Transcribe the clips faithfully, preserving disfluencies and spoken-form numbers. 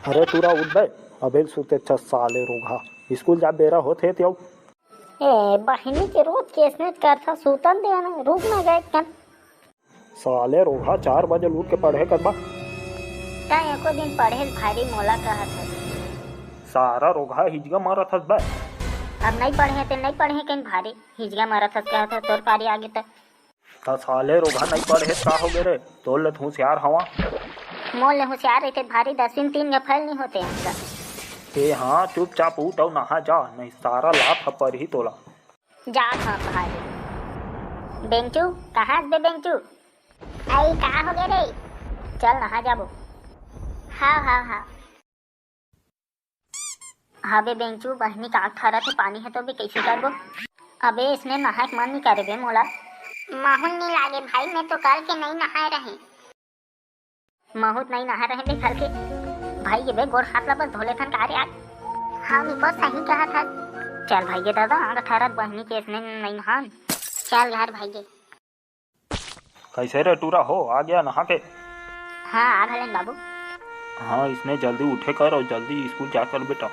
अरे टूरा उठ बे, अबे ल सुते छ साले रोगहा, स्कूल जा बेरा होत हे तेऊ। ए बहिनी के रोज के इसने करथा, सुतन दे ना, रुक ना गए कन। साले रोगहा, चार बजे ल उठ के पढ़े करबा। तैं एको दिन पढ़े ल भारी मोला कहत हस। सारा रोगहा हिजगा मारत हस बे। अब नहीं पढ़े ते नहीं पढ़े कहीं भारी हिजगा मारत हस कहत हस, तोर पारी आगे त। त साले रोगहा नहीं पढ़े का हो गे रे? तोर ले त होशियार हवा। मोर ले होशियार रहिते भारी दसवीं में तीन गो फेल नहीं होते हमका। ए हाँ, चुपचाप उठ अउ नहा जा, नहीं सारा लात ह परही तोला। जा हाँ भारी। बेंचू, कहाँ हस बे बेंचू? आई का हो गे रे? चल नहा जाबो। हाँ हाँ हाँ। हबे बेंचू, बहिनी का ठहरत हे, पानी हे तो बे कइसे करबो? अबे इसने नहाए के मन नहीं करे बे मोला। महूँ ल नहीं लागे भाई, मैं तो कल के नहीं नहाए रहे। महूँ त नहीं नहाए रहे बे कल के। भाई ये बे गोड़ हाथ ला बस धो लेथन का रे आज। हाँ निको सही कहत हस। चल भाई ये दादा, आंग ठहरत बहिनी के इसने नहीं नहान। चल घर भाई ये। कैसे रे टूरा हो, आ गया नहा के? हाँ, आ घलेन बाबू। हाँ, इसने जल्दी उठे कर अउ जल्दी स्कूल जा कर बेटा।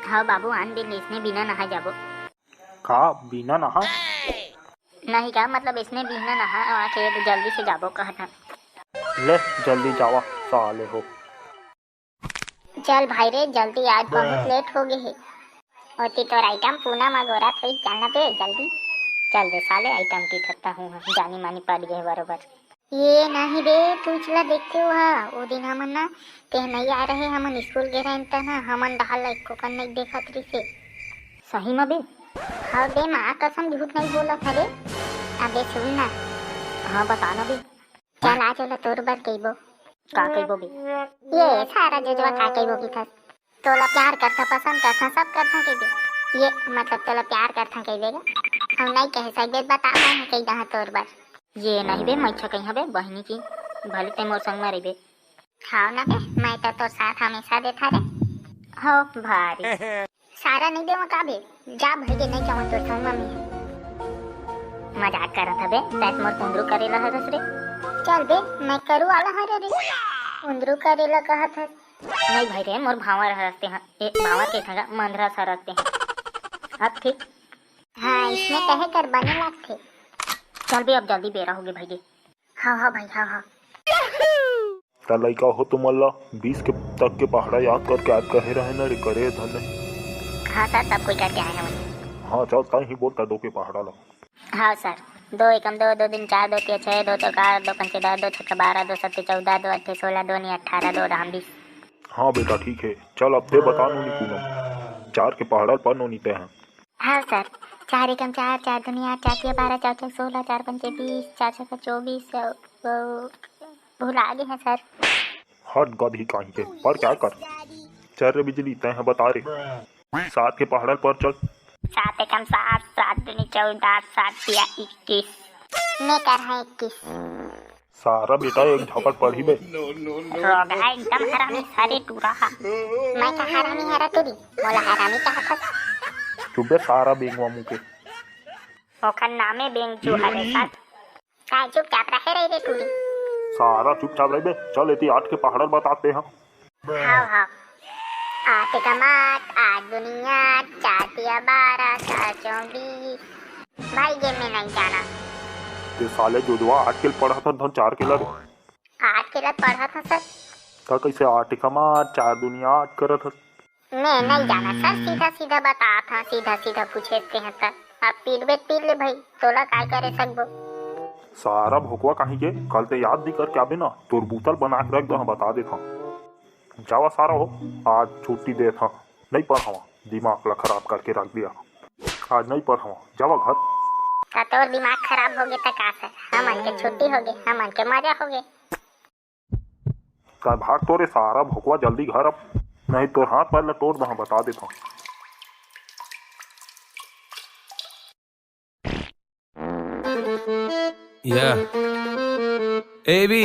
हाँ बाबू, आन दिन इसने बिना नहाए जाबो। का बिना नहा? नहीं का मतलब, इसने बिना नहा आके जल्दी से जाबो कहत हन। ले, जल्दी जावा, साले हो। चल भाई रे, जल्दी आज बहुत लेट हो गे हे। ओती तोर आइटम पूना म गोरा थोड़ी जाना बे, जल्दी चल दे साले, आइटम की थत्ता हूँ, जानी मानी पड़ गे बरोबर। ये नहीं बे, तू चला देखते हो हा, ओ दिन हमन ना, ते नहीं आ रहे, हमन स्कूल गे रहे त ना, हमन डहाल ला एको कन नहीं देखत रिसे। सही म बे? हाँ बे, माँ कसम झूठ नहीं बोलत हरे। अबे सुन ना। हाँ बता ना बे। चल आज ओला तोर बर कइबो। का कइबो बे? ये सारा जुजवा का कइबो किथस। तोला प्यार करथा, पसंद करथा, सब करथा कइबे। ये मतलब तोला प्यार करथा कइबे गा। हम नहीं कहे सकबे, बता मैं कही दहा तोर बर। ये नहीं बे, मैं छकई हबे बहिनी की, भले ते मोर संग में रहिबे। हाव ना बे, मैं तो तोर साथ हमेशा देथा रे। हो भारी। सारा नहीं देवा का बे? जा भइगे, नहीं जावा तोर संग में। मजाक करत हबे, तैं मोर कुंदरू करे ला हरस रे। चल बे, मैं करू वाला हरे रे। कुंदरू करे ला कहत हस। नहीं भाई रे, मोर भांवर हरस ते हा। ए, भांवर के थगा, मंदरा सरस ते हा। अब ठीक। हाँ, इसने कहे कर बने लागथे। चल बे, अब जल्दी बेरा होगे भइगे। हाँ, हाँ भाई, हाँ, हाँ। त लइका हो तुमन ला बीस के तक के पहाड़ा याद करके आज कहे रहे न रे, करे धन नहीं। हाँ सर, सब कोई करके आए हैं वही। हाँ चल, तैं ही बोल त दो के पहाड़ा ला। हाँ सर, दो एकम दो, दो दिन चार, दो तिया छः, दो चौका दो पंचे दस, दो छक्का बारह, दो सत्ते चौदह, दो अट्ठे सोलह, दो नौ अट्ठारह, दो राम बीस। हाँ बेटा ठीक है, चल अब ते बता नोनी पूनम, चार के पहाड़ा पर नोनी ते हैं। हाँ सर, चार एकम चार, चार दूनी आठ, चार तिया बारह, चार चौक सोलह, चार पंचे बीस, चार छक्का चौबीस, अ, अ, भुला गे हैं सर। हट गधी कहीं के, पर क्या कर? चल रे बिजली, तैं ह बता रे। सात के पहाड़ा पर चल। सात एकम सात, सात दूनी चौदह, सात तिया इक्कीस। मैं कर है इक्कीस। सारा बेटा एक झापट पढ़ी बे। रोगहा एकदम हरामी सारे टूरा हा। मैं का हरामी हरा तेरी? मोला हरामी कहा था। चुप बे सारा बेंगवा मुंह के। ओखर नामे बेंगचू हरे सर। का चुपचाप रहे रही रे टूरी। सारा चुपचाप रही बे। चल एती आठ के पहाड़ा बताते हैं। हाँ हाँ। आठ एकम आठ, आठ दूनी आठ, चार तिया बारह, चार चौक बीस। भाई ये मैं नहीं जाना। ते साले जोजवा आठ के पढ़ा था, धन चार के ला रे। आठ के ला पढ़ा था सर। त कैसे आठ एकम आठ, चार दूनी आठ करत हस? मैं नहीं जाना सर, सीधा सीधा बता था, सीधा सीधा पूछे ते हैं त। अब पीट बे पीट ले भाई, तोला काय करे सकबो। सारा भोकवा कहीं के, कल ते याद नहीं करके आबे ना, तोर बोतल बना के रख दो, हम बता देता। जावा सारा हो, आज छुट्टी देत हंव, नहीं पढ़ावा, दिमाग ला खराब करके रख दिया। आज नहीं पढ़ावा, जावा घर। त तोर दिमाग खराब होगे त का सर? हमन के छुट्टी होगे, हमन के मजा होगे। त भाग तो रे सारा भोकवा जल्दी घर अब, नहीं तोर हाथ पैर ला तोड़ दहा, बता देत हंव। Yeah. A B.